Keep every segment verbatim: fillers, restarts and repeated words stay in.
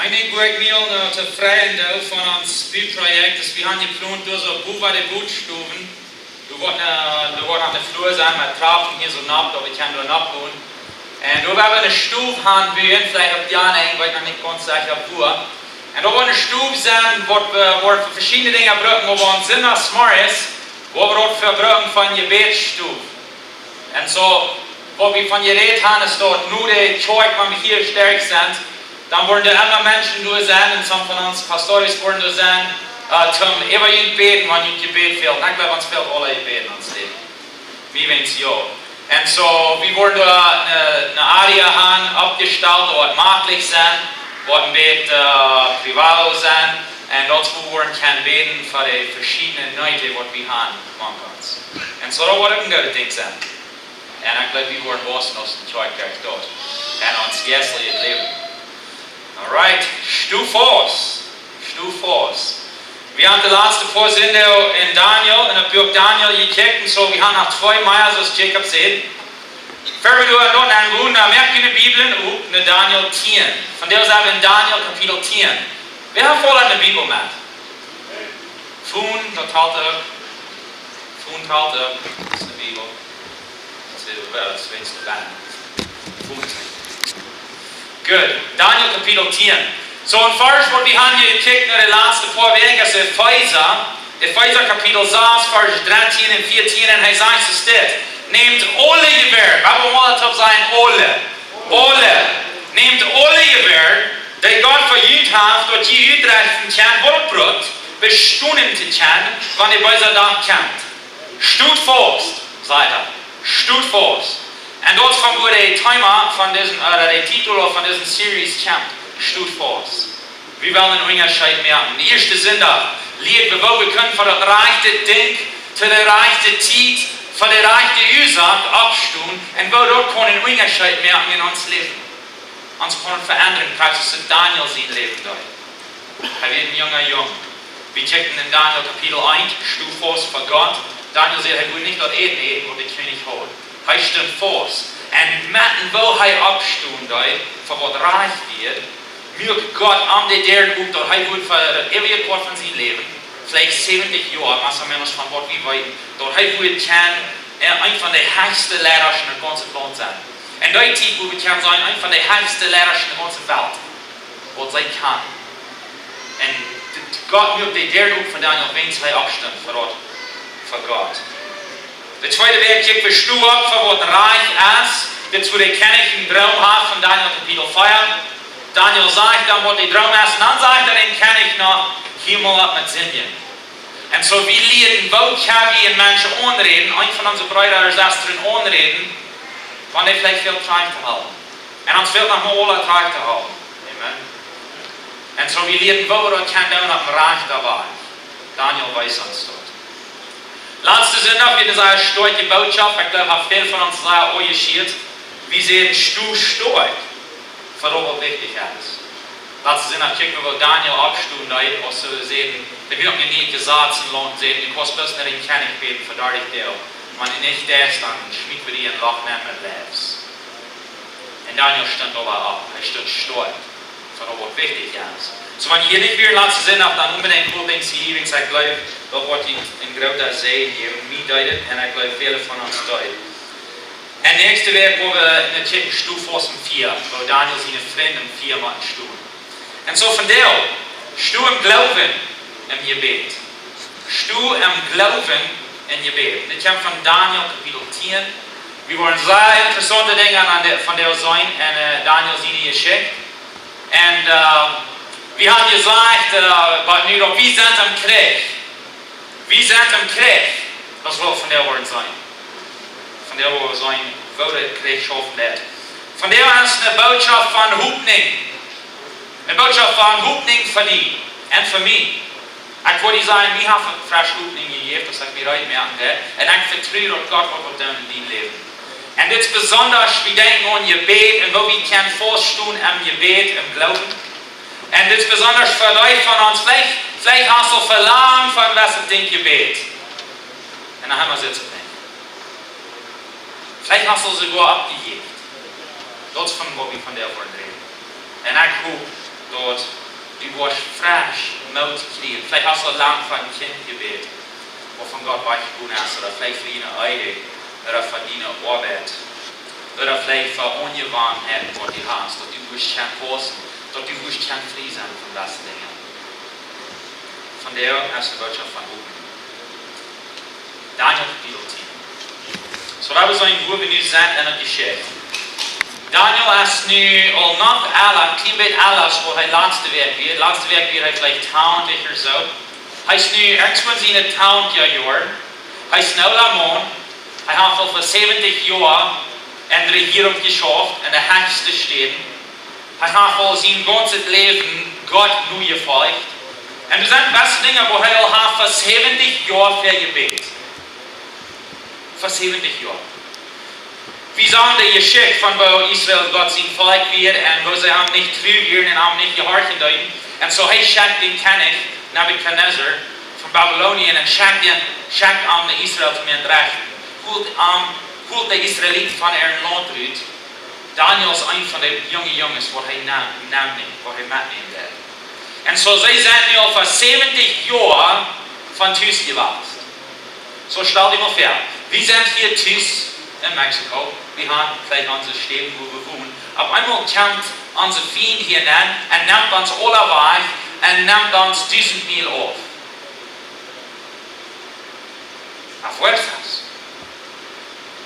Ekj denkj, wua ekj mie aul no to freien doo von ons Buprojekt, es wie haben jeplont, doa soo bowen de Bootstow, doa woat ne, doa woat aun de Flua sennen met Trappen hia soo nopp, daut wie kjennen doa nopp gonen. Un doa woa wie ne Stow han buen, veleicht opp de aundre, ekj weet noch nich gaunz secha wua. Un doa woat ne Stow sennen, waut wie woaren fa veschiedne Dinja brucken, oba aun Sindachsmorjes woa wie daut fa brucken fa ne Jebädsstow. Un soo, waut wie von jerät haben, es daut nu de Kjoakj, wan wie hia stoakj sent, dan woaren doa emma Menschen doa sennen, un some von ons Pastores woaren doa sennen, äh, toom äwa junt bäden, wan junt Jebäd fält. Un ekj jleew, ons fält aule Jebäd en ons Läwen. Wie weens jo. Un soo, wie woaren doa ne, ne Area haben oppjestalt, waut maklich sennen, waut een bät, äh, privado sennen, un daut wie woaren kjennen bäden fa de veschiedne Needs, waut wie haben mank ons. Un soo, daut woat een goodet Dinkj sennen. Un ekj jleew, wie woaren wausen aus ne Kjoakj doa. Un ons jeistlichet Läwen. Alright, Stow faust. Stow faust. Wie haben de latste poa Sindach en Daniel, en daut Buak Daniel jekjikjt, un soo, wie haben noch twee mea, soo aus Jacob säd. Ver wie doa dan aungonen, dan moakt jie de Bibel opp, no Daniel tieen. Vondoag sent wie en Daniel Kapitel tieen. Wäa haft aul ne Bibel met? Phone, daut halpt uk. Phone halpt uk. Daut es ne Bibel. Daut es wäa, daut es wäajens de Band. Phone. Goot. Daniel Kapitel tieen. Soo, een Varsch, waut wie haben jekjikjt no de latste poa Wäakj, es Efeesa. Efeesa Kapitel sas, Varsch dartieen un vieetieen, un hee sajcht soo dit: Nämt aule Jewäa, wie woaren mol daut opp sajen, aule. Aule. Nämt aule Jewäa, dee Gott fa junt haft, daut jie utrechta kjennen, waut brukt, bestonen to kjennen, wan de beesa Dach kjemt. Stoot faust, sajcht hee. Stoot faust. Un daut es von wua de Thema von dise, äh, de Titel von dise Series kjemt. Stoot faust. Wie wellen een Unjascheet moaken. De ieeschte Sindach lieed wie, woo wie kjennen fa daut rajchte Dinkj, to de rajchte Tiet, fa de rajchte Uasoak oppstonen, un woo daut kaun een Unjascheet moaken en ons Läwen. Ons kaun veendren, krakjt soo aus Daniel sien Läwen deed. Hee wia een junga Jung. Wie kjikjten en Daniel Kapitel eent, Stoot faust fa Gott. Daniel säd, hee wull nich daut Äten äten, waut de Kjennich haud. Hee stunt faust. Un met woo hee oppstunt, fa waut rajcht wia, muak Gott am de Däaren op, daut hee wudd fa daut eewje Poat von sien Läwen, veleicht säwentich Joa, más o menos von waut wie weeten, daut hee wudd kjennen, äh, eena von de hechste Leidasch en daut gaunze Launt sennen. Un dee Tiet wudd wie kjennen sennen, eena von de hechste Leidasch en de gaunze Welt. Waut see kaun. Un d-, d-, Gott muak de Däaren op fa Daniel, wiels hee oppstunt fa daut, fa Gott. De tweede Wäakj kjikjt wie, Stoot opp fa waut rajcht es. Dit es wua de Kjennich een Droom haft von Daniel Kapitel vea. Daniel sajcht dan, waut de Droom es, un dan sajcht hee dän Kjennich noch: Hia mol opp met sinjen. Un soo, wie lieeden, woo kjenn wie een Mensch aunräden, eent von onse Breeda ooda Sestren aunräden, wan dee veleicht fält trigj to hoolen. Un ons fält noch mol aula trigj to hoolen. Amen. Un soo, wie lieeden, woo wie daut kjennen doonen opp een rajchten Wajch. Daniel wees ons daut. Latsten Sindach wia ne sea stoakje Bootschoft. Ekj jleew, haft väl von ons sea aunjeschiet. Wie sent stoakj, stoakj fa daut, waut wichtich es. Latsten Sindach kjikjt wie, woo Daniel oppstunt deed, aus see säden, dee wia een Jesaz en Launt, säden, du kaust bloos no dän Kjennich bäden fa dartich Doag. Wan du nich deist, dan schmieten wie die en Loch nenn met Leiws. Un Daniel stunt oba opp. Hee stunt stoakj fa daut, waut wichtich es. Soo, wan jie hia nich wieren latsten Sindach, dan onbedinjt, cool things to hear, ekj jleew, daut woat junt een groota Säajen jäwen. Mie deed et, un ekj jleew, väle von ons deed et. Un näakjste Wäakj woa wie no kjikjen, Stoot faust em Fia, woo Daniel siene Frind em Fia motten stonen. Un soo vondoag, sto em Gloowen em Jebäd. Sto em Gloowen em Jebäd. Dit kjemt von Daniel Kapitel tieen. Wie woaren sea interessaunte Dinja aun de, vondoag seenen en, äh, Daniel siene Jeschicht. Un, äh, wie haben jesajcht, äh, waut nu noch, wie sent em Kjrich. Wie sent em Kjrich. Daut es waut vondoag woat sennen. Vondoag woat sennen, woo de Kjrich schaufen woat. Vondoag es ne Bootschoft von Hopninj. Ne Bootschoft von Hopninj fa die un fa mie. Ekj wudd sajen, wie haben fresche Hopninj jejäft, daut ekj mie reed moaken deed. Un ekj vetru, daut Gott woat waut doonen en dien Läwen. Un dit es besonda, wie denkjen aun Jebäd un woo wie kjennen fauststonen em Jebäd, em Gloowen. Un dit es besonda fa dee von ons, veleicht, veleicht hast du Velangen fa een bestet Dinkj Jebäd. Un dan haben wie sitzt et nich. Veleicht hast du soogoa oppjejäft. Daut es von waut wie vondoag woaren räden. Un ekj hop, Daut du woascht fresch Moot kjrieen. Veleicht hast du lang fa een Kjint jebät, waut von Gott wajchjegonen es, ooda veleicht fa diene Ehe, ooda fa diene Oabeit, ooda veleicht fa Onjewanheiten, waut du hast, daut du woascht kjennen paussen, daut du woascht kjennen frie sennen von dise Dinja. Vondoag es de Bootschoft von Hopninj. Daniel Kapitel tieen. Soo, wie seenen, wua wie nu sent en de Jeschicht. Daniel es nu aul noch ella, een kjlien bät ella aus waut hee latste Wäakj wia. Latste Wäakj wia hee veleicht twintich ooda soo. Hee es nu irjentwua en siene twintich Joa. Hee es een oola Maun. Hee haft aul fa säwentich Joa en de Rejierunk jeschauft, en de hechste Städen. Hee haft aul sien gaunzet Läwen Gott nojefolcht. Un doa sent best Dinja, wua hee aul haft fa säwentich Joa fa jebät. Fa säwentich Joa. Wie sajen de Jeschicht von woo Israel Gott sien Volkj wia un woo see am nich tru wieren un am nich jehorchen deeden. Un soo hee schekjt dän Kjennich Nebukadnezar von Babylonien un schekjt am, schekjt am no Israel toom an rechten. Holt am, holt de Israeliten von äa Launt rut. Daniel es eena von de junge Junges, waut hee na-, nanen, waut hee metnämen deed. Un soo, see sent nu aul fa säwentich Joa von Tus jewast. Soo stal die mol väa, wie sent hia tus en Mexiko, wie haben veleicht onse Städen, wua wie wonen. Opp eemol kjemt onse Fiend hia nenn un nemt ons aula wajch un nemt ons dusent Miel auf. Auf Fuerzas.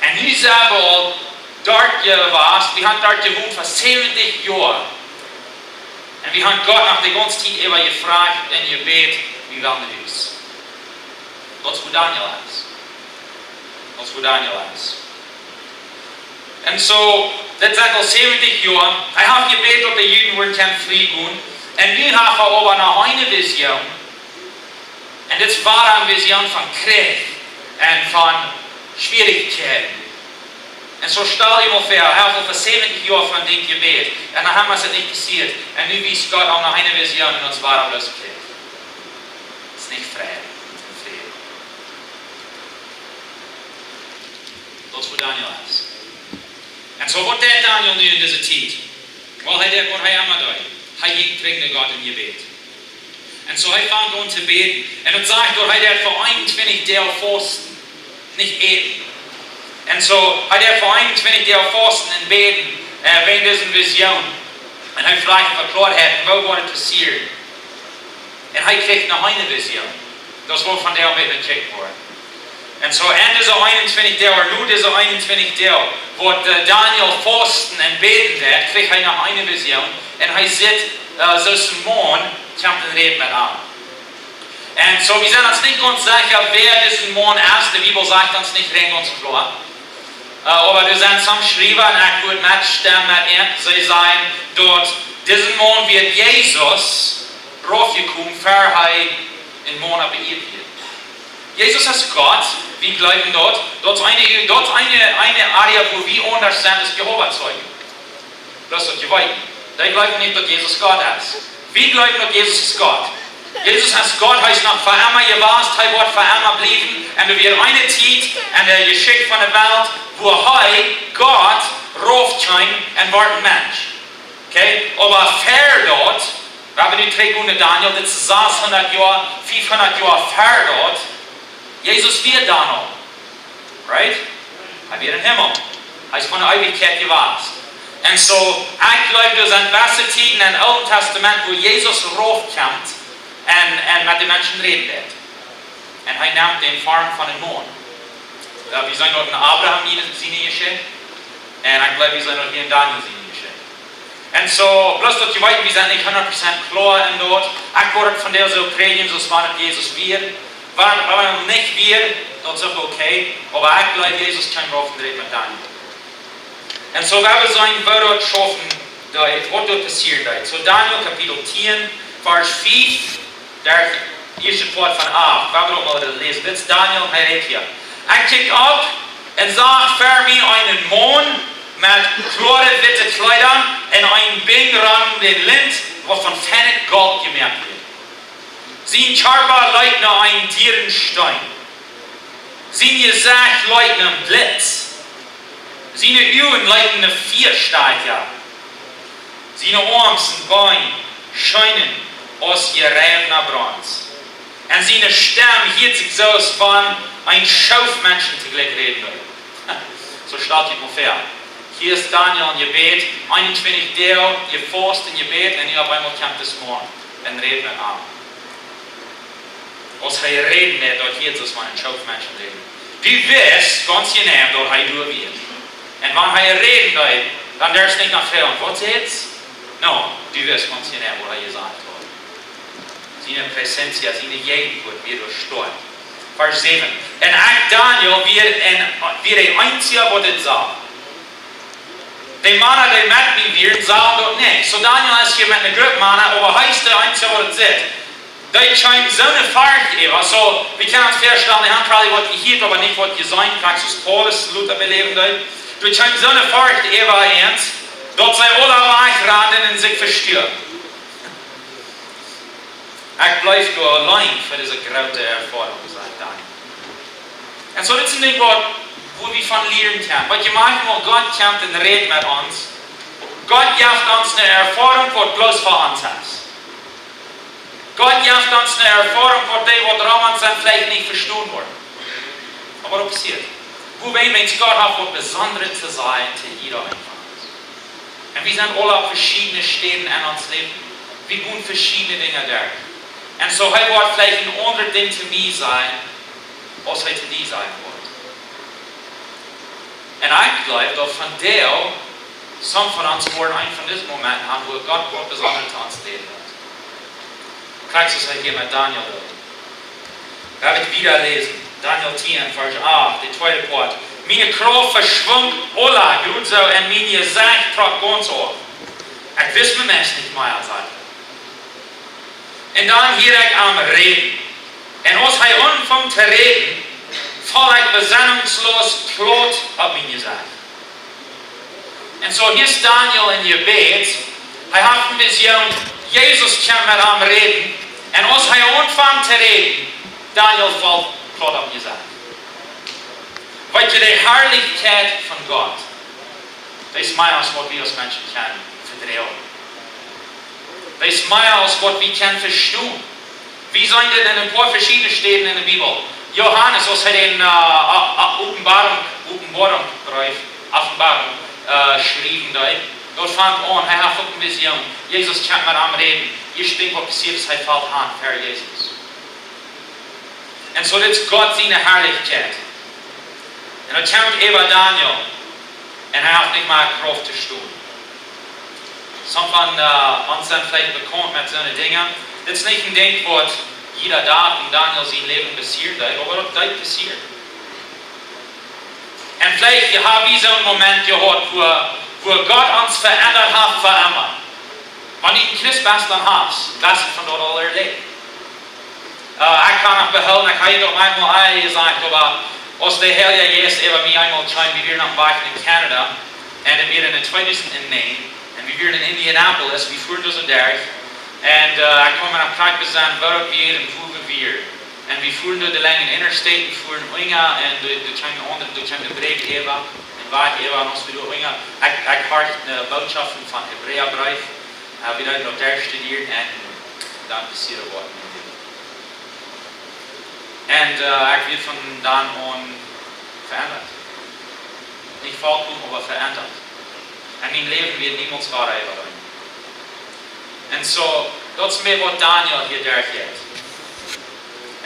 Un nu sent wie aul doa jewast, wie haben doa jewont fa säwentich Joa. Un wie haben Gott noch de gaunze Tiet äwa jefroacht un jebät, wie wellen no Hus. Daut es wua Daniel es. Daut es wua Daniel es. Un soo, daut sent aul säwentich Joa. Hee haft jebät, daut de Juden wudden kjennen frie gonen. Un nu haft hee oba noch eene Vision. Un dit es wada eene Vision von Kjrich un von Schwierichkjeiten. Un soo stal die mol väa, hee haft aul fa säwentich Joa fa dit jebät. Un dan haft et nich passieet. Un nu wiest Gott am noch eene Vision un daut es wada bloos Kjrich. Daut es nich Fräd un Fräd. Daut es wua Daniel es. Un soo, waut deed Daniel nu en dise Tiet? Well, hee deed waut hee emma deed. Hee jinkj trigj no Gott en Jebäd. Un soo, hee funk aun to bäden. Un daut sajcht, daut hee deed fa eenuntwintich Doag fausten, nich äten. Un soo, hee deed fa eenuntwintich Doag fausten un bäden, äh, wäajen dise Vision. Un hee fruach fa Kloarheit, un woo woat et passieren? Un hee kjrieech noch eene Vision. Daut woat vondoag bie de Kjäakj woaren. Un soo, en dise eenuntwintich Doag, no dise eenuntwintich Doag, waut, äh, Daniel fausten un bäden deed, kjrieech hee noch eene Vision. Un hee sitt, äh, soo aus een Maun, kjemt un rät met am. Un soo, wie sent ons nich gaunz secha, wäa dise Maun es. De Bibel sajcht ons nich rein gaunz kloa. Äh, oba doa sent some Schriewa, un ekj wudd metstemmen met an, see sajen, daut dise Maun wia Jesus raufjekomen, ver hee een Maun opp de Ieed wia. Jesus es Gott, wie jleewen daut. Daut es eene, daut es eene, eene Area, wua wie aundasch sent aus Jehovas Zeugen. Daut es daut jie weeten. Dee jleewen nich, daut Jesus Gott es. Wie jleewen, daut Jesus es Gott. Jesus es Gott, hee es noch fa emma jewast, hee woat fa emma bliewen. Un doa wia eene Tiet en de Jeschicht von de Welt, wua hee, Gott, raufkjeem un wort een Mensch. Okay? Oba ver daut, wie haben nu trigj unja Daniel, dit es sechshundat Joa, fiefhundat Joa ver daut, Jesus wia dan aul. Right? Hee wia em Himmel. Hee es von de Eewichkjeit jewast. Un soo, ekj jleew, doa sent beste Tieden em Oolen Tastament, wua Jesus raufkjemt un, un met de Menschen räden deed. Un hee nemt de Form von een Maun. Jo, wie seenen daut en Abraham siene, siene Jeschicht. Un ekj jleew, wie seenen daut hia en Daniel siene Jeschicht. Un soo, bloos daut jie weeten, wie sent nich hundat Prozent kloa en daut. Ekj wudd et vondoag soo prädjen, soo aus wan et Jesus wia. Wan et nich wia, daut es uk okay. Oba ekj jleew, Jesus kjeem rauf un räd met Daniel. Un soo, wie seenen, woo daut schaufen deed, waut doa passieren deed. Soo, Daniel Kapitel tieen, Varsch fief, doa ieeschte Poat von acht. Wie haben daut mol jeläsen. Dit es Daniel, hee rät hia. Ekj kjikj opp un sach ver mie eenen Maun met kloare witte Kjleeda un een Bunk rom de Lint, waut von feinet Golt jemoakt wia. Sien Kjarpa leet no een dieren Steen. Sien Jesecht leet no een Blitz. Siene Uagen leeten no Fiastacha. Siene Oarms un Been, aus jereifna Brons. Un siene Stemm hieet sikj soo aus wan een Schoofmensch toojlikj räden wudd. Soo stalt junt mol väa. Hia es Daniel em Jebäd, eenuntwintich Doag jefaust un jebät, un nu opp eemol kjemt dis Maun un rät met am. Aus hee räden deed, daut hieet soo aus wan een Schoofmensch räden. Du wist gaunz jeneiw, daut hee doa wia. Un wan hee räden deed, dan durfst nich no froagen: "Waut säd hee?" Nä, du wist gaunz jeneiw, waut hee jesajcht haud. Siene presencia, siene Jäajenwuat wia doa stoakj. Varsch säwen. Un ekj, Daniel, wia een, wia de eensja, waut dit sach. De Mana, dee met mie wieren, sagen daut nich. Soo Daniel es hia met eene Grupp Mana, oba hee es de eensja, waut dit sitt. Dee kjeem soone Forcht äwa. Soo, wie kjennen ons väastalen, dee haben probably waut jehieet, oba nich waut jeseenen, krakjt soo aus Paulus lota beläwen deed. Dee kjeem soone Forcht äwa an, daut see aula wajchranden un sikj vestuaken. Ekj bleef doa auleen fa dise groote Erfoarunk, sajcht Daniel. Un soo, dit es een Dinkj, waut, wua wie von lieren kjennen. Waut jie moakjen, wua Gott kjemt un rät met ons. Gott jeft ons eene Erfoarunk, waut bloos fa ons es. Gott jeft ons eene Erfoarunk, waut dee, waut rom ons sent, veleicht nich vestonen woaren. Oba waut passieet? Wua wie, Mensch, Gott haft waut Besondret to sajen to jieda eena von ons. Un wie sent aula opp veschiedne Städen en ons Läwen. Wie gonen veschiedne Dinja derch. Un soo, hee woat veleicht een aundret Dinkj to mie sajen, aus hee to die sajen woat. Un ekj jleew, daut vondoag, some von ons woaren een von dise Momenten haben, wua Gott waut Besondret to ons räden woat. Krakjt soo aus hee hia met Daniel deed. Wie woaren wieda läsen. Daniel tieen, Varsch acht, de tweede Poat. Miene Krauft veschwunk aula, jrod soo, un mien Jesecht trock gaunz auf. Ekj wist mie meist nich mea, sajcht hee. Un dan hieed ekj am räden. Un aus hee aunfunk to räden, foll ekj besennungslos plaut opp mien Jesecht. Un soo, hia es Daniel em Jebäd. Hee haft eene Visioon, Jesus kjemt met am räden. Un aus hee aunfangt to räden, Daniel foll plaut opp Jesecht. Weet jie, de Harlichkjeit von Gott, dee es mea aus waut wie aus Menschen kjennen vedroagen. Dee es mea aus waut wie kjennen vestonen. Wie seenen dit en een poa veschiedne Städen en de Bibel. Johanes, aus hee dän, äh, A-, A-, Openboarunk, Openboarunk Breef, Offenbarung, äh, schriewen deed, doa fangt aun, hee haft uk eene Visioon. Jesus kjemt met am räden. Hia steit, waut passieet es, hee felt han ver Jesus. Un soo, dit es Gott siene Harlichkjeit. Un daut kjemt äwa Daniel. Un hee haft nich mea Krauft to stonen. Some von, äh, ons sent veleicht bekaunt met soone Dinja. Dit es nich een Dinkj, waut jieda Dach en Daniel sien Läwen passieren deed, oba daut deed passieren. Un veleicht, jie haben soonen Moment jehaut, wua, wua Gott ons veendat haft fa emma. Wan du een Christ best, dan hast, best von daut aul erläft. Äh, ekj kaun noch behoolen, ekj hab daut mol aul jesajcht, oba aus de Heilje Jeist äwa mie eemol kjeem, wie wieren oppem Wajch no Canada, un daut wia en tweedusent näajen, un wie wieren en Indianapolis, wie fuaren doa soo derch, un, äh, ekj kaun mie noch krakjt besennen, woo daut wia un wua wie wieren. Un wie fuaren doa de lange Interstate, wie fuaren unja, un doa, doa kjeem een aundra, doa kjeem de Brigj äwa, een Wajch äwa, un aus wie doa unja, ekj, ekj horcht de Bootschoft von Hebräabreef, äh, wie deeden daut derch studieren, un dan passieed waut. Un, äh, ekj wia von dan aun veendat. Nich vollkomen, oba veendat. Un mien Läwen wia niemols wada äwaraun. Un soo, daut es mea waut Daniel hia derchjeit.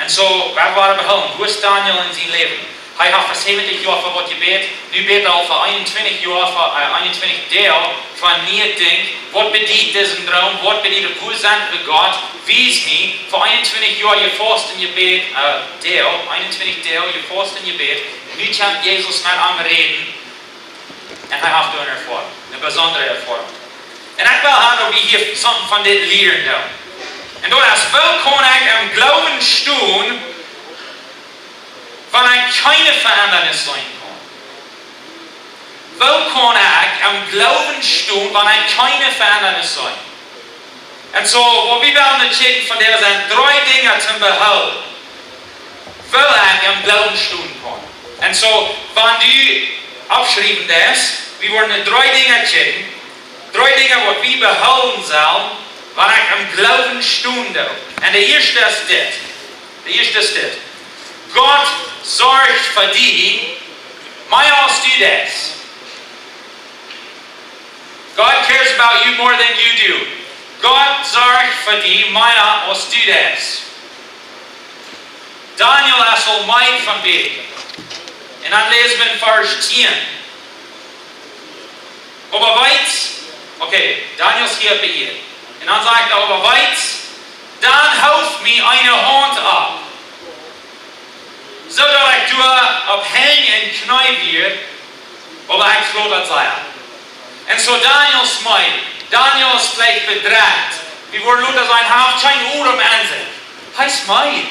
Un soo, wie woaren behoolen, wua es Daniel en sien Läwen? Hee haft fa säwentich Joa fa waut jebät, nu bät hee aul fa eenuntwintich Joa, fa, äh, eenuntwintich Doag, fa een nieet Dinkj. Waut bediet disen Droom? Waut bediet et? Wua sent wie, Gott? Wies mie. Fa eenuntwintich Joa jefaust un jebät, äh, Doag, eenuntwintich Doag jefaust un jebät. Nu kjemt Jesus met am räden. Un hee haft eene Erfoarunk, eene besondre Erfoarunk. Un ekj well haben, daut wie hia something von dit lieren doonen. Un daut es, woo kaun ekj em Gloowen stonen, wan ekj kjeene Veendanis seenen kaun? Woo kaun ekj em Gloowen stonen, wan ekj kjeene Veendanis seenen? Un soo, waut wie wellen kjikjen vondoag sent dree Dinja to behoolen, woo ekj em Gloowen stonen kaun. Un soo, wan du oppschriewen deist, wie woaren dree Dinja kjikjen, dree Dinja, waut wie behoolen sellen, Wan ekj em Gloowen stonen doo. Un de ieeschte es dit. De ieeschte es dit. Gott sorcht fa die mea aus du deist. God cares about you more than you do. Gott sorcht fa die mea aus du deist. Daniel es aul meed von bäden. Un dan läs wie en Varsch tieen. Oba weetst, okay, Daniel es hia bie Idd. Un dan sajcht hee: Oba weetst, dan hoof mie eene Haunt opp, soo daut ekj doa opp Henj un Kjnee wia, oba ekj floot daut sea. Un soo Daniel es meed, Daniel es veleicht bedrekjt. Wie woaren lota seenen, hee haft kjeen Odem en sikj. Hee es meed.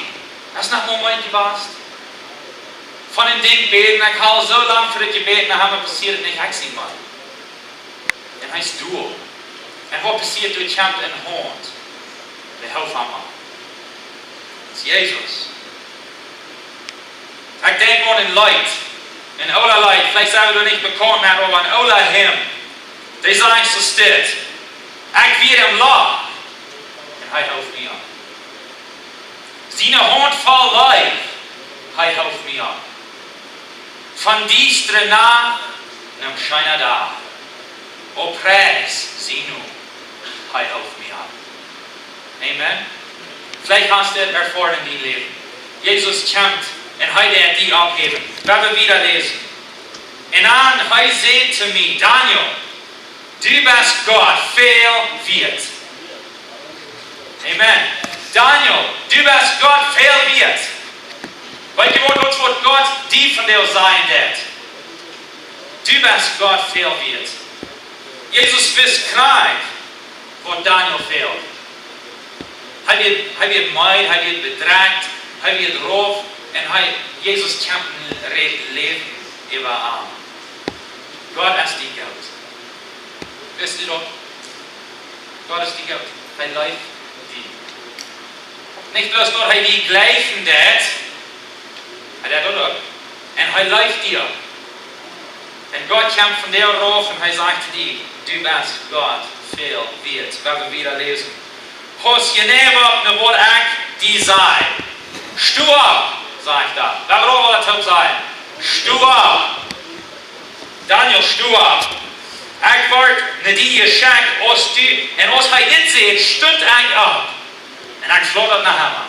Hee es noch mau meed jewast. Von een Dinkj bäden, ekj hab soo lang fa dit jebäden, dan haft et passieet nich, ekj sie meed. Un hee es doa. Un waut passieet? Doa kjemt een Haunt. Dee hoof am opp. Daut es Jesus. Ekj denkj aun een Leet. Een oola Leet. Veleicht sent wie doa nich bekaunt met, oba een oola Hymn. Dee sajcht soo dit: Ekj wia em Loch. Un hee hoof mie opp. Siene Haunt voll Leew, hee hoof mie opp. Von diestre Nacht no een scheena Dach, o Pries sien Nomen, hee hoof mie opp. Amen. Veleicht hast du dit erfoaren en dien Läwen. Jesus kjemt un hee deit die opphäwen. Lot ons wieda läsen. Un dan, hee säd to mie: Daniel, du best Gott väl wieet. Amen. Daniel, du best Gott väl wieet. Weetst du waut, daut es waut Gott die vondoag sajen deit. Du best Gott väl wieet. Jesus wist krakjt, waut Daniel fäld. Hee wia, hee wia meed, hee wia bedrekjt, hee wia rauf, un hee, Jesus kjemt un rät Läwen äwa am. Gott es die goot. Weetst du daut? Gott es die goot. Hee leeft die. Nich bloos daut hee die jlikjen deit, hee deit daut uk. Un hee leeft die. Un Gott kjemt vondoag rauf un hee sajcht to die: Du best Gott väl wieet. Lot ons wieda läsen. Pauss jeneiw opp no waut ekj die saj. Sto opp, sajcht hee. Lot ons aula toop sajen: Sto opp. Daniel, sto opp. Ekj woa no die jeschekjt, aus du, un aus hee dit säd, stunt ekj opp. Un ekj floot no am.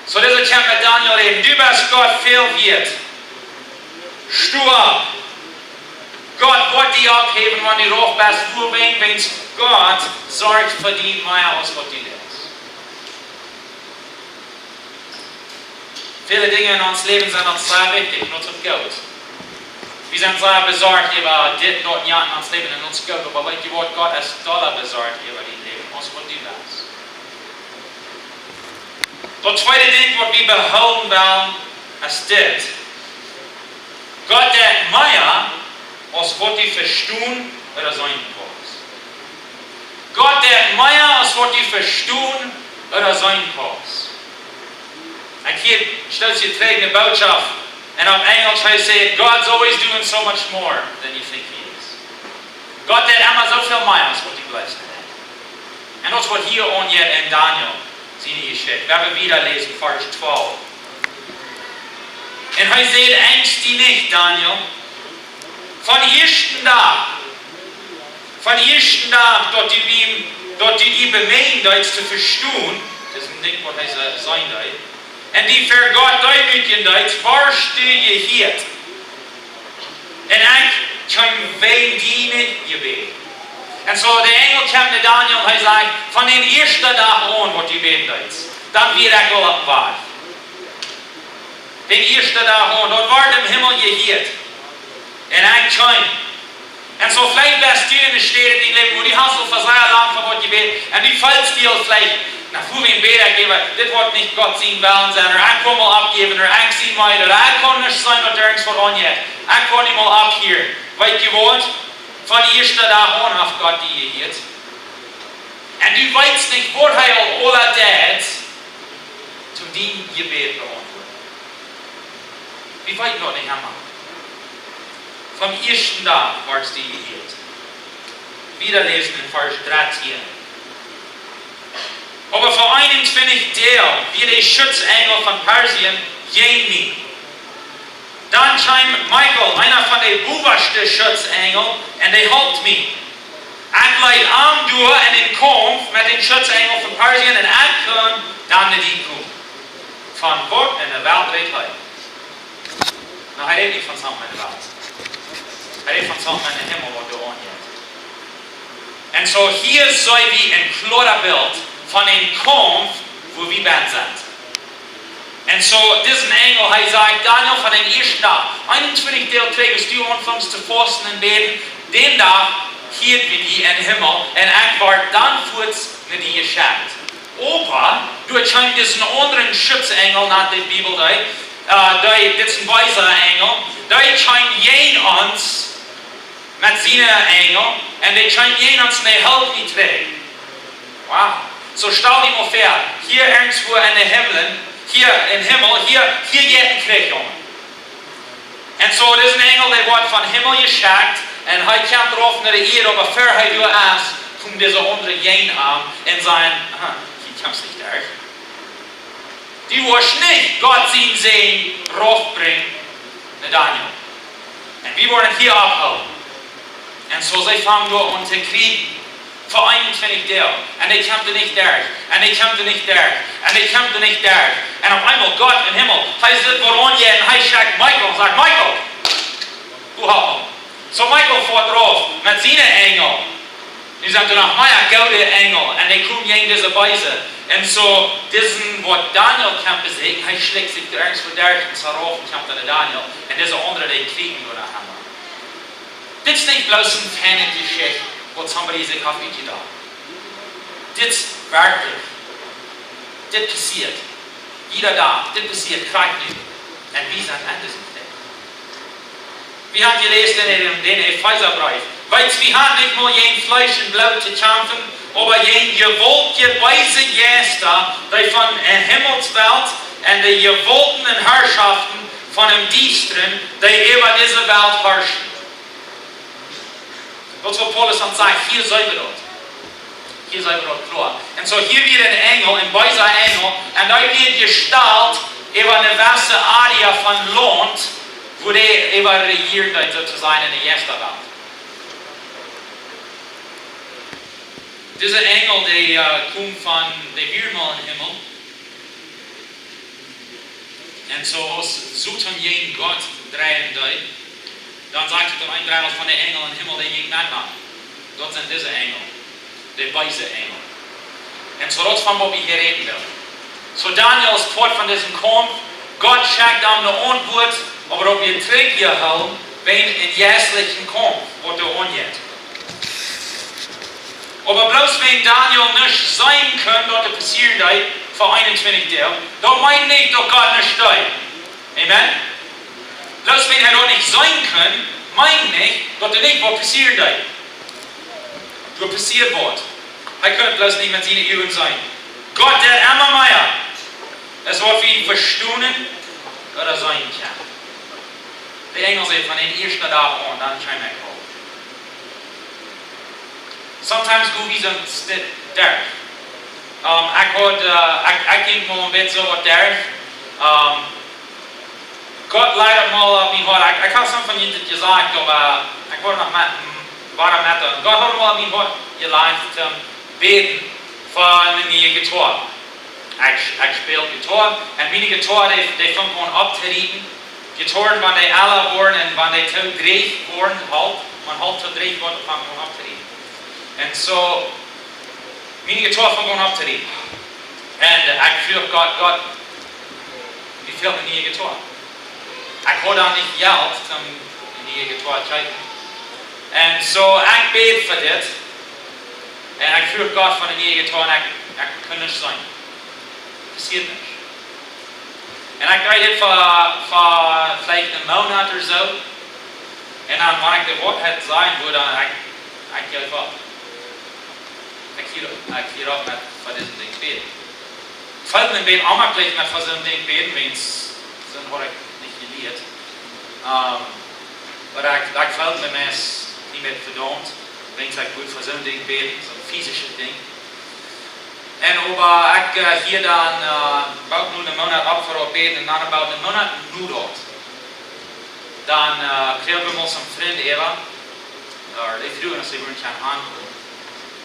Soo, dise Tiet met Daniel räden: Du best Gott väl wieet. Sto opp. Gott woat die opphäwen, wan du rauf best, wuarom? Wiels Gott sorcht fa die mea aus waut du denkjst. Väle Dinja en ons Läwen sent ons sea wichtich, un daut es uk goot. Wie sent sea besorcht äwa dit un daut, jo, en ons Läwen, un daut es goot, oba weetst du waut, Gott es dolla besorcht äwa dien Läwen aus waut du denkjst. Daut tweede Dinkj, waut wie behoolen wellen, es dit: Gott deit mea aus waut du vestonen ooda seenen kaust. Gott deit mea aus waut du vestonen ooda seenen kaust. Ekj hia, stal die trigj ne Norecht, un opp Enjlisch hee sajcht: God's always doing so much more than you think he is. Gott deit emma soo väl mea aus waut du jleefst. Un daut es waut hia aunjeit en Daniel siene Jeschicht. Lot ons wieda läsen, Varsch twalf. Un hee säd: Enjst die nich, Daniel. Von ieeschten Dach, von ieeschten Dach, daut du biem, daut du die bemieejen deetst to vestonen, daut es een Dinkj waut hee sa-, sajen deed, un die ver Gott deemootjen deetst, woascht du jehieet. Un ekj kjeem wäajen die nich jebäden. Un soo de Enjel kjeem no Daniel un hee säd: Von dän ieeschten Dach aun, waut du jebäden deetst, dan wia ekj aul opp Wajch. Dän ieeschten Dach aun, daut wort em Himmel jehieet. Un ekj kjeem. Un soo veleicht best du en eene Städ en dien Läwen, wua du hast aul fa sea lang fa waut jebät, un du feelst die aul veleicht, na, wuarom bäd ekj äwa, dit woat nich Gott sien Wellen sennen, ooda ekj kaun mol oppjäwen, ooda ekj sie meed, ooda ekj kaun nich seenen, daut irjent waut aunjeit. Ekj kaun nich mol opphieren. Weetst du waut? Von dän ieeschten Dach aun haft Gott die jehieet. Un du weetst nich, waut hee aul aula deit, toom dien Jebäd beauntwuaden. Wie weeten daut nich emma. Vom ieeschten Dach woascht du jehieet. Wieda läsen en Varsch dartieen. Oba fa eenuntwintich Doag wia de Schutzenjel von Persien jäajen mie. Dan kjeem Michael, eena von de bowaschte Schutzenjel, un dee holp mie. Ekj leet am derch en dän Kaumf met dän Schutzenjel von Persien un ekj kunn dan no die komen. Von waut enne Welt räd hee? Na, hee räd nich von Sachen enne Welt. Hee räd von Sachen em Himmel, waut doa aunjeit. Un soo hia seene wie een kloaret Bilt von een Kaumf, wua wie bennen sent. Un soo, disen Enjel, hee säd: Daniel, von dän ieeschten Dach, eenuntwintich Doag trigj, aus du aunfungst to fausten un bäden, dän Dach hieed wie die em Himmel, un ekj wort dan fuaz no die jeschekjt. Oba doa kjeem disen aundren Schutzenjel, nant de Bibel dee, äh, dee, dit es een beesa Enjel, dee kjeem jäajen ons met siene Enjel, un dee kjeem jäajen ons un dee holp mie trigj. Wow. Soo stal die mol väa, hia irjentwua en de Himmel, hia em Himmel, hia, hia jeit een Kjrich aun. Un soo, disen Enjel, dee wort vom Himmel jeschekjt, un hee kjemt rauf no de Ieed, oba ea hee doa es, kjemt dise aundre jäajen am un säd: Aha, du kjemst nich derch. Du woascht nich Gott sienen Säajen raufbrinjen no Daniel. Un wie woaren hia aufhoolen. Un soo, see fungen doa aun to kjrieen. Fa eenuntwintich Doag. Un dee kjeemen doa nich derch. Un dee kjeemen doa nich derch. Un dee kjeemen doa nich derch. Un opp eemol Gott em Himmel, hee sitt, wua aunjeit, un hee schekjt Michael un sajcht: Michael, du hast am. Soo Michael foat rauf met siene Enjel. Nu sent doa noch mea goode Enjel. Un dee komen jäajen dise beese. Un soo, disen, waut Daniel kjemt beseakjen, hee schlikjt sikj doa irjentwua derch un soo rauf un kjemt dan no Daniel. Un dise aundre, dee kjrieen doa no am. Dit es nich bloos eene feine Jeschicht, waut somebody sikj haft utjedocht. Dit es werkjlich. Dit passieet. Jieda Dach. Dit passieet krakjt nu. Un wie sent aundasch aus dit. Wie haben jeläsen en dän, dän Efeesabreef: Wiels wie haben nich mau jäajen Fleesch un Bloot to kjamfen, oba jäajen jewaultje beese Jeista, dee von de Himmelswelt un de Jewaulten un Harschoften von däm Diestren, dee äwa dise Welt harschen. Daut es waut Paulus dan sajcht, hia sent wie doa. Hia sent wie doa kloa. Un soo hia wia een Enjel, een beesa Enjel, un dee wort jestalt äwa eene jewesse Area von Launt, wua dee äwa rejieren deed, soo to sajen, en de Jeistawelt. Dise Enjel, dee, äh, kjeemen von, dee wieren mol em Himmel. Un soo aus Soton jäajen Gott dreien deed, dan sajcht et, daut een Dreddel von de Enjel em Himmel, dee jinjen met am. Daut sent dise Enjel, de beese Enjel. Un soo daut es von waut wie hia räden wellen. Soo Daniel es Poat von disen Kaumf. Gott schekjt am ne Auntwuat, oba daut wia trigjjehoolen wäajen een jeistlichen Kaumf, waut doa aunjeit. Oba bloos wäajen Daniel nich seenen kunn, daut et passieren deed, fa eenuntwintich Doag, daut meent nich, daut Gott nich deed. Amen? Bloos wäajen hee daut nich seenen kunn, meent nich, daut doa nich waut passieren deed. Doa passieet waut. Hee kunn daut bloos nich met siene Uagen seenen. Gott deit emma mea aus waut wie vestonen ooda seenen kjennen. De Enjel säd von dän ieeschten Dach aun, dan kjeem ekj rauf. Sometimes go wie soo een Step derch. Ähm, ekj haud, äh, ekj, ekj jinkj mol een bät soo waut derch. Ähm, Gott leid mol opp mien Hoat. Ekj, ekj hab soms von junt daut jesajcht, oba ekj woa noch met, wada met. Gott haud mol opp mien Hoat jelajcht, ähm, bäden fa eene niee Gitoa. Ekj, ekj späl Gitoa. Un miene Gitoa, dee, dee funk aun opptorieten. Gitoaren, wan dee ella woaren un wan dee too dreich woaren, halt, wan halt too dreich woaren, dan funk aun opptorieten. Un soo, miene Gitoa funk aun opptorieten. Un, äh, ekj fruach Gott: Gott, mie fält eene niee Gitoa. Ekj haud dan nich Jelt, om eene niee Gitoa to kjeepen. Un soo, ekj bäd fa dit. Un ekj fruach Gott fa eene niee Gitoa un ekj, ekj kunn nuscht seenen. Passieet nuscht. Un ekj deed dit fa, fa veleicht een Moonat ooda soo. Un dan, wan ekj de Woarheit sajen wudd, dan ekj, ekj jeef opp. Ekj hieed, ekj hieed opp met fa dise Dinja bäden. Ekj feeld mie een bät onjemakjlich met fa soone Dinja bäden, wiels soo haud ekj nich jelieet. Ähm, oba ekj, ekj feeld mie meist nich mea vedaumt, wiels ekj wudd fa soone Dinja bäden, soone physische Dinja. Un oba ekj, äh, hia dan, äh, boolt nu een Moonat opp fa daut bäden un dan boolt een Moonat nu daut. Dan, äh, kjrieech wie mol een Frint äwa, äh, dee fruagen aus see wudden kjennen aunkomen.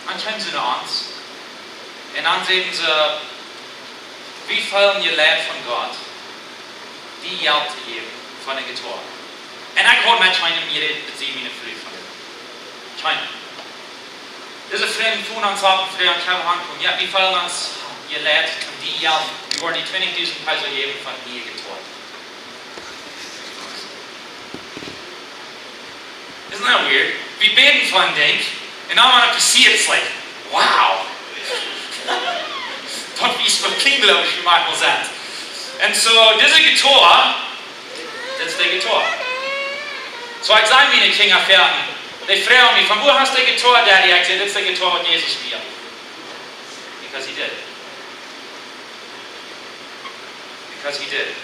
Dan kjeemen see no ons. Un dan säden see, wie feelen jeleit von Gott, die Jelt to jäwen fa ne Guitar. Un ekj haud met kjeenem jerät, bat see miene Fru von dit. Kjeenem. Dise Frind von ons hauden Fru un Kevin aunkomen. Jo, wie feelen ons jeleit, un die Jelt, wie wudden die twintich dusent Peso jäwen fa ne Guitar. Isn't that weird? Wie bäden fa een Dinkj, un dan wan et passieet, it's like, wow. Daut es waut kjlien, jleew ekj, wie motten sent. Un soo, dise Guitar, dit es de Guitar. Soo, ekj saj miene Kjinja foaken, dee froagen mie, von wua hast du de Guitar, Daddy? Ekj saj, dit es de Guitar, waut Jesus mie jeef. Because he did. Because he did.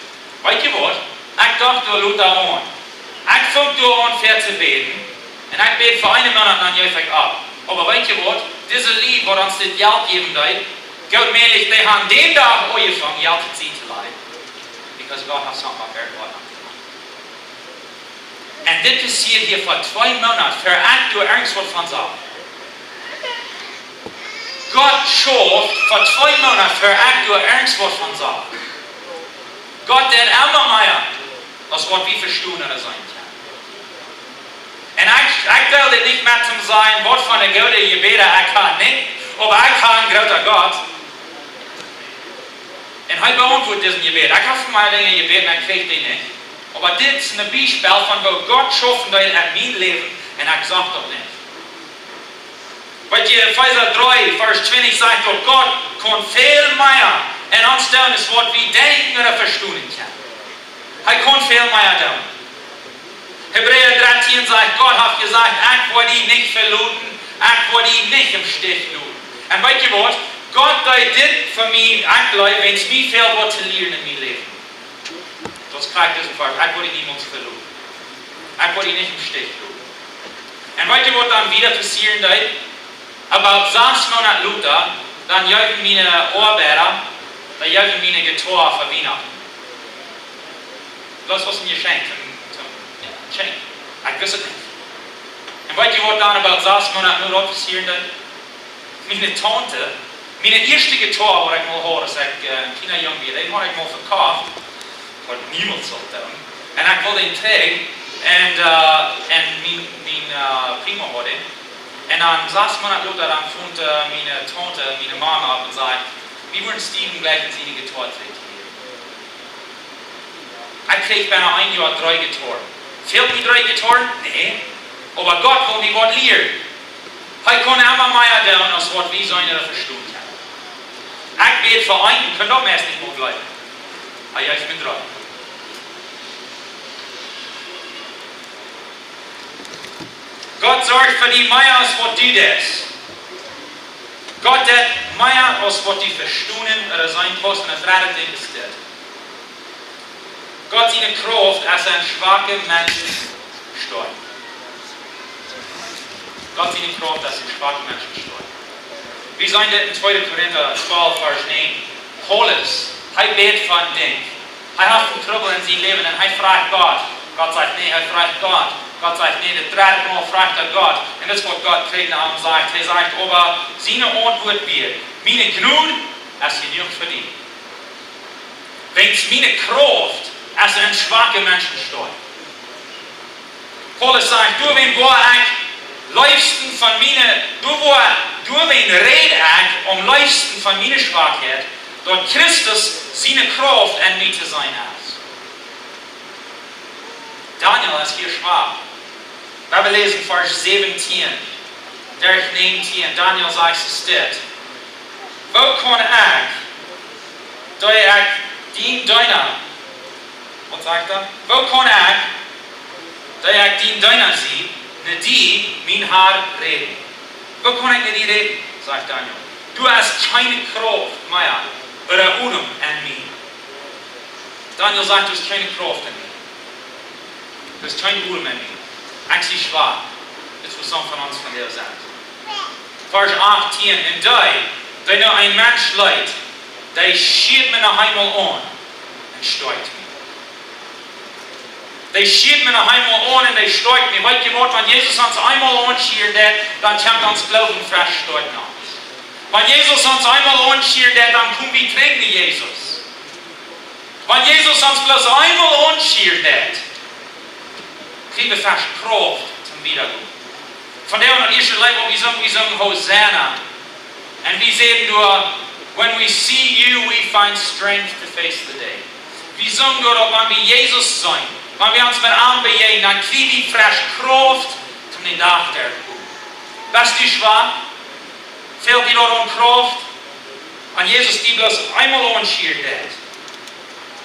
Weetst du waut? Ekj docht doa lota aun. Ekj funk doa aun fa to bäden. Un ekj bäd fa eenen Moonat, dan jeef ekj opp. Oba weetst du waut? Dise Lied, waut ons dit Jelt jäwen deed, Gott, mäajlich, dee haben dän Dach aunjefongen, Jelt to sennen to lajen. Because God haft something up there, God haft something. Un dit passieed hia ver twee Moonat, ver ekj doa irjent waut von sach. Gott schauft ver twee Moonat, ver ekj doa irjent waut von sach. Gott deit emma mea, aus waut wie vestonen ooda seenen kjennen. Un ekj, ekj well dit nich met am sajen, waut fa ne goode Jebäda ekj kaun, nä, oba ekj kaun een groota Gott. Un hee beauntwuat dise Jebäd. Ekj hab fa miene Dinja jebäden, ekj kjrieech dee nich. Oba dit es een Biespel von woo Gott schaufen deed en mien Läwen un ekj sach daut nich. Weetst du, Efeesa dree, Varsch twintich sajcht daut Gott kaun väl mea en ons doonen aus waut wie denkjen ooda vestonen kjennen. Hee kaun väl mea doonen. Hebräa dartieen sajcht, Gott haft jesajcht, ekj woa die nich veloten, ekj woa die nich em Stich loten. Un weetst du waut? Gott deed dit fa mie, ekj jleew, wiels mie väl waut to lieren en mien Läwen. Daut es krakjt dise Varsch, ekj woa die niemols veloten. Ekj woa die nich em Stich loten. Un weetst du waut dan wieda passieren deed? About sas Moonat lota, dan jeewen miene Oabeida, dee jeewen mie ne Guitar fa Wienachten. Daut wia een Jeschenkj, een, een, jo, een Jeschenkj. Ekj wist et nich. Un weetst du waut dan about sas Moonat no daut passieren deed? Miene Taunte, miene ieeschte Guitar, waut ekj mol haud, aus ekj, äh, een kjliena Jung wia, dee haud ekj mol vekoft. Waut niemols sull doonen. Un ekj wull dän trigj. Un, äh, un mien, mien, äh, Primo haud dän. Un dan sas Moonat lota, dan funk, äh, miene Taunte, miene Mame opp un säd, wie wudden Steven jlikjen siene Guitar trigj to jäwen. Ekj kjrieech bennen een Joa dree Guitaren. Fält mie dree Guitaren? Nä. Oba Gott well mie waut lieren. Hee kaun emma mea doonen aus waut wie seenen ooda vestonen kjennen. Ekj bäd fa eenen, kaun daut meist nich mol jleewen. Hee jeef mie dree. Gott sorcht fa die mea aus waut du deist. Gott deit mea aus waut du vestonen ooda seenen kaust, un daut dredde Dinkj es dit. Gott siene Krauft es en schwake Menschen stoakj. Gott siene Krauft es en schwake Menschen stoakj. Wie seenen dit en tweede Korinta twalf, Varsch näajen. Paulus, hee bäd fa een Dinkj. Hee haft een Trubbel en sien Läwen un hee fruacht Gott. Gott sajcht nä, hee fruacht Gott. Gott sajcht nä, daut dredde Mol fruacht hee Gott. Un daut es waut Gott trigj no am sajcht. Hee sajcht, oba siene Auntwuat wia, miene Jnod es jenuach fa die. Wiels miene Krauft es en schwake Menschen stoakj. Paulus sajcht, doawäajen woa ekj leefsten von miene, doa woa, doawäajen räd ekj aum leefsten von miene Schwakheit, daut Christus siene Krauft en mie to seenen es. Daniel es hia schwak. Wie läsen Varsch säwentieen, Varsch näajentieen, Daniel sajcht, es dit. Woo kaun ekj, dee ekj dien Deena, waut sajcht hee? Woo kaun ekj, dee ekj dien Deena sie, no die, mien Har, räden? Woo kaun ekj no die räden? Sajcht Daniel. Du hast kjeene Krauft mea, ooda Odem en mie. Daniel sajcht, du hast kjeene Krauft en mie. Du hast kjeene Odem en mie. Ekj sie schwak. Dit es waut sommje von ons vondoag sent. Varsch achttieen, un dee, Wan nu een Mensch leet, dee schieet mie noch eemol aun un stoakjt mie. Dee schieet mie noch eemol aun un dee stoakjt mie. Weetst du waut, wan Jesus ons eemol aunschieren deit, dan kjemt ons Gloowen fresch stoakj no. Wan Jesus ons eemol aunschieren deit, dan kom wie trigj no Jesus. Wan Jesus ons bloos eemol aunschieren deit, kjrie wie fresch Krauft toom wiedagonen. Vondoag en daut ieeschte Leet, waut wie sungen, wie sungen Hosanna. Un wie säden doa: "When we see you, we find strength to face the day." Wie sungen doa, daut wan wie Jesus seenen, wan wie ons met am bejäajnen, dan kjrie wie fresch Krauft toom dän Dach derchgonen. Best du schwak? Fält die doa aun Krauft? Wan Jesus die bloos eemol aunschieren deit,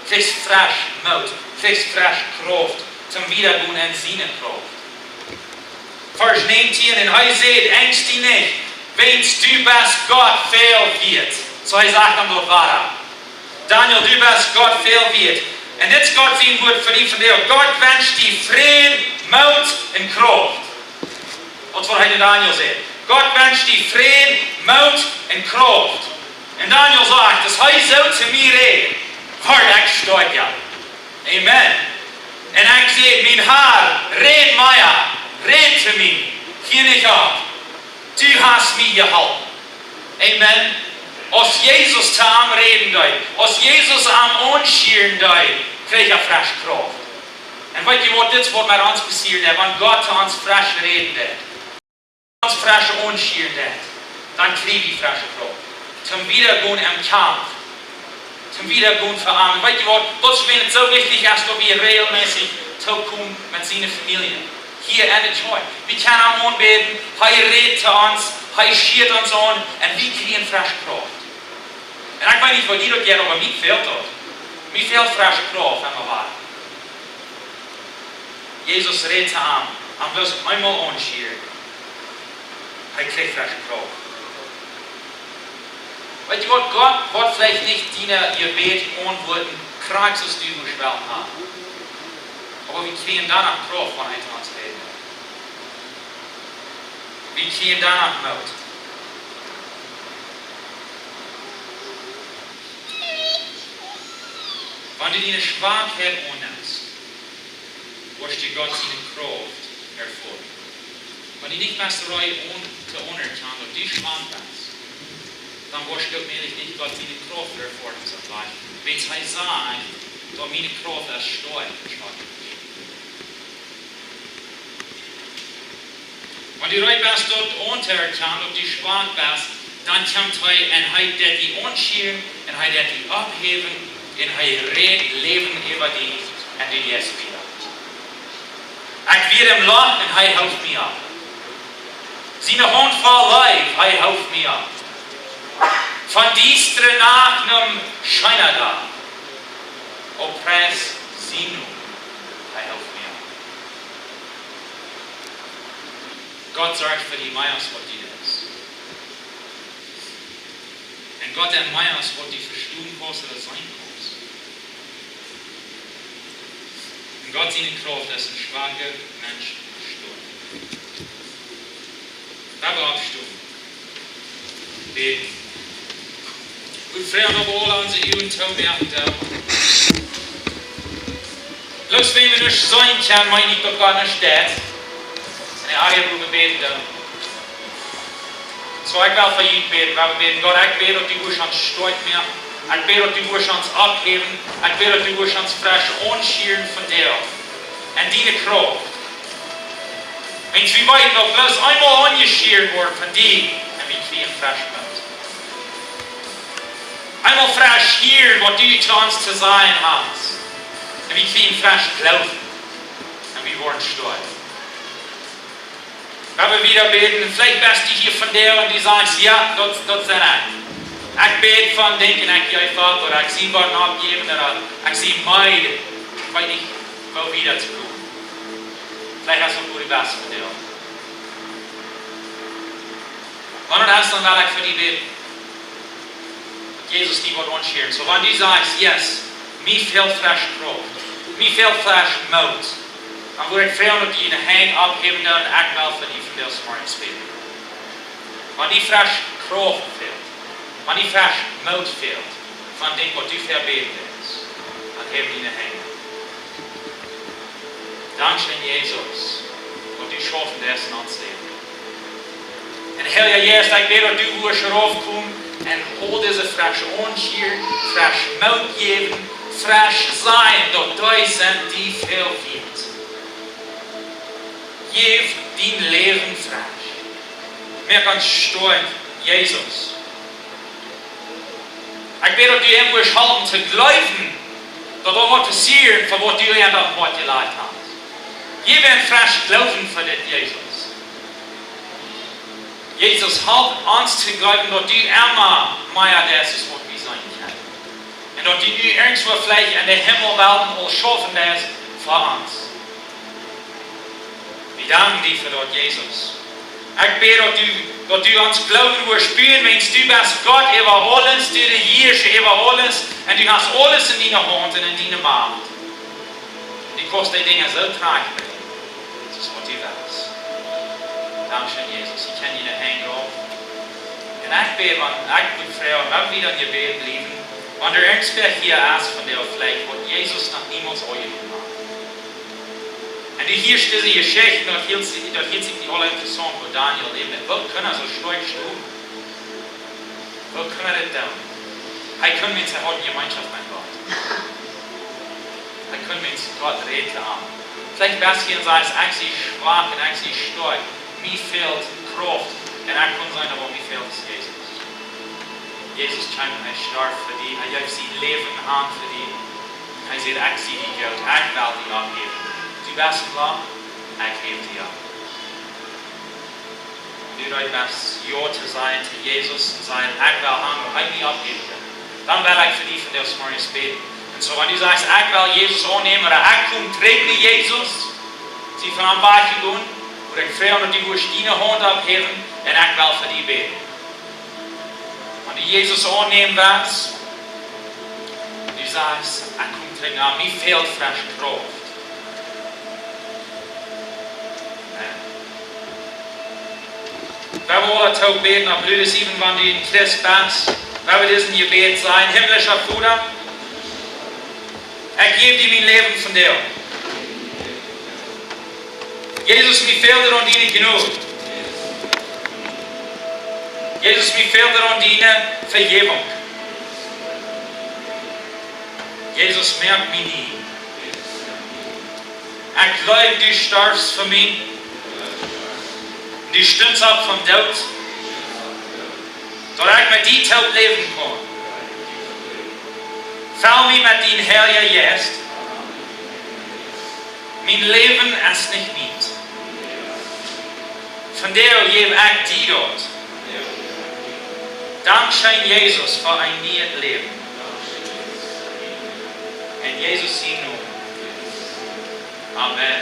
kjrichst fresch Moot, kjrichst fresch Krauft toom wiedagonen en siene Krauft. Varsch näajentieen: "Un hee säd: Angst die nich, wiels du best Gott väl wieet." Soo hee sajcht am daut wada: "Daniel, du best Gott väl wieet." Un dit es Gott sien Wuat fa die vondoag. Gott wenscht die Fräd, Moot un Krauft. Daut es waut hee to Daniel säd. Gott wenscht die Fräd, Moot un Krauft. Un Daniel sajcht: "Aus hee soo to mie rät, wort ekj stoakja." Amen. Un ekj säd: "Mien Har, räd mea, räd to mie, hia nich opp. Du hast mie jeholpen." Amen. Aus Jesus to am räden deed, aus Jesus am aunschieren deed, kjrieech hee fresch Krauft. Un weetst du waut, dit es waut met ons passieren deit, wan Gott to ons fresch räden deit, ons fresch aunschieren deit, dan kjrie wie fresche Krauft toom wiedagonen em Kaumf, toom wiedagonen fa am. Un weetst du waut, daut es wuarom et soo wichtich es, daut wie räajelmässich toopkomen met siene Famielje hia en de Kjoakj. Wie kjennen am aunbäden, hee rät to ons, hee schieet ons aun un wie kjrieen fresch Krauft. Un ekj weet nich, woo die daut jeit, oba mie fält daut. Mie fält fresche Krauft emma wada. Jesus rät to am, am bloos eemol aunschieren, hee kjricht fresche Krauft. Weetst du waut, Gott woat veleicht nich dien Jebäd auntwuaden, krakjt soo aus du wurscht wellen haben. Oba wie kjrieen doano Krauft, wan hee to ons rät. Wie kjrieen doano Moot. Wan du diene Schwakheit aunnemst, woascht du Gott siene Krauft erfoaren. Wan du nich best reed aun-, to aunerkjanen, daut du schwak best, dan woascht du uk mäajlich nich Gott siene Krauft erfoaren, soo glikj. Wiels hee sajcht, daut miene Krauft es stoakj fa Schwake. Wan du reed best daut auntoerkjanen, daut du schwak best, dan kjemt hee un hee deit die aunschieren un hee deit die opphäwen un hee rät Läwen äwa die un du jeist wieda. Ekj wia em Loch un hee hilft mie opp. Siene Haunt voll Leew, hee hilft mie opp. Von diestre Nacht nom scheena Dach, o pries sien Nomen, hee hilft mie opp. Gott sorcht fa die mea aus waut du denkjst. Un Gott deit mea aus waut du vestonen kaust ooda seenen kaust. Un Gott siene Krauft es een schwaka Mensch stoakj. Lot ons oppstonen. Bäden. Wie froagen, daut wie aule onse Uagen toomoaken doonen. Bloos wan wie nuscht seenen kjennen, meent nich daut Gott nuscht deit. Un hee haft hia, wua wie bäden doonen. Soo, ekj well fa junt bäden, wie bäden. Gott, ekj bäd, daut du woascht ons stoakj moaken. Ekj bäd, daut du woascht ons opphäwen. Ekj bäd, daut du woascht ons fresch aunschieren vondoag. En diene Krauft. Wan wie weeten, daut bloos eemol aunjeschieren woaren von die, un wie kjrieen fresch Moot. Eemol fresch hieren, waut du to ons to sajen hast. Un wie kjrieen fresch Gloowen. Un wie woaren stoakj. Wie wellen wieda bäden. Veleicht best du hia vondoag un du sajchst: "Jo, daut, daut sie ekj. Ekj bäd von Dinja, ekj jäw opp, ooda ekj sie bie een Oppjäwen, ooda ekj sie meed. Ekj weet nich, woo wieda to komen." Veleicht hast du uk de baste vondoag. Wan daut es, dan well ekj fa die bäden. Daut Jesus die woat aunschieren. Soo, wan du sajchst: "Yes, mie fält fresch Krauft, mie fält fresch Moot," dan wudd ekj froagen, daut du diene Haunt opphäwen deist un ekj well fa die vondoag zemorjes bäden. Wan die fresch Krauft fält, Wan die fresch Moot fält von Dinja, waut du vebäden deist, dan häw diene Henj. Dankscheen, Jesus, waut du schaufen deist en ons Läwen. Un Heilja Jeist, ekj bäd, daut du woascht raufkomen un aul dise fresch aunschiepen, fresch Moot jäwen, fresch sajen, daut dee sent die väl wieet. Jeff dien Läwen fresch. Moak ons stoakj, Jesus. Ekj bäd, daut du ons woascht halpen to jleewen, daut daut woat passieren, fa waut du an daut Wuat jelajcht hast. Jeff ons fresch Gloowen fa dit, Jesus. Jesus, halp ons to jleewen, daut du emma mea deist aus waut wie seenen kjennen. Un daut du nu irjentwua veleicht en de Himmelwelten aul schaufen deist fa ons. Wie danken die fa daut, Jesus. Ekj bäd, daut du, daut du ons Gloowen woascht spieren, wiels du best Gott äwa aules, du rejieescht äwa aules, un du hast aules en diene Haunt un en diene Macht. Un du kaust dee Dinja soo trajchtbrinjen, soo aus du west. Dankscheen, Jesus. Ekj kjenn diene Henj rauf. Un ekj bäd, wan ekj woa froagen, wan wie dan em Jebäd bliewen, wan doa irjentwäa hia es von dee veleicht, waut Jesus noch niemols aunjenomen haft. Un du hieescht dise Jeschicht, daut hilt sikj, daut hilt sikj die aul interessaunt, woo Daniel läwd. Woo kunn hee soo stoakj stonen? Woo kunn hee daut doonen? Hee kunn met sikj haud Jemeenschoft met Gott. Hee kunn met Gott räden. Veleicht best du hia un sajchst: "Ekj sie schwak un ekj sie stoakj. Mie fält Krauft. Un ekj kaun seenen, oba mie fält es Jesus." Jesus kjeem un hee storf fa die. Hee jeef sien Läwen han fa die. Hee säd: "Ekj sie die goot, ekj well die opphäwen. Du best em Loch, ekj häw die opp." Wan du reed best, Jo to sajen to Jesus un sajen: "Ekj well han, daut hee mie opphäwen kaun." Dan well ekj fa die vondoag zemorjes bäden. Un soo, wan du sajchst: "Ekj well Jesus aunnämen, ooda ekj kom trigj no Jesus, sie von am wajchjegonen, woa ekj froagen, daut du woascht diene Haunt opphäwen, un ekj well fa die bäden." Wan du Jesus aunnämen west, du sajchst: "Ekj kom trigj no am, mie fält fresch Krauft." Amen. Wie woaren aula toop bäden, oba Bruders, wan du een Christ best, wie woaren dit Jebäd sajen: Himmlischa Voda, ekj jäw die mien Läwen vondoag. Jesus, mie fält aun diene Jnod. Jesus, mie fält aun diene Vejäwunk. Jesus, moak mie nie. Ekj jleew, du storfst fa mie. Du stunst opp vom Doot, daut ekj met die toop läwen kaun. Fell mie met dien Heilja Jeist. Mien Läwen es nich mient. Vondoag jäw ekj die daut. Dankscheen, Jesus, fa een nieet Läwen. En Jesus sien Nomen. Amen.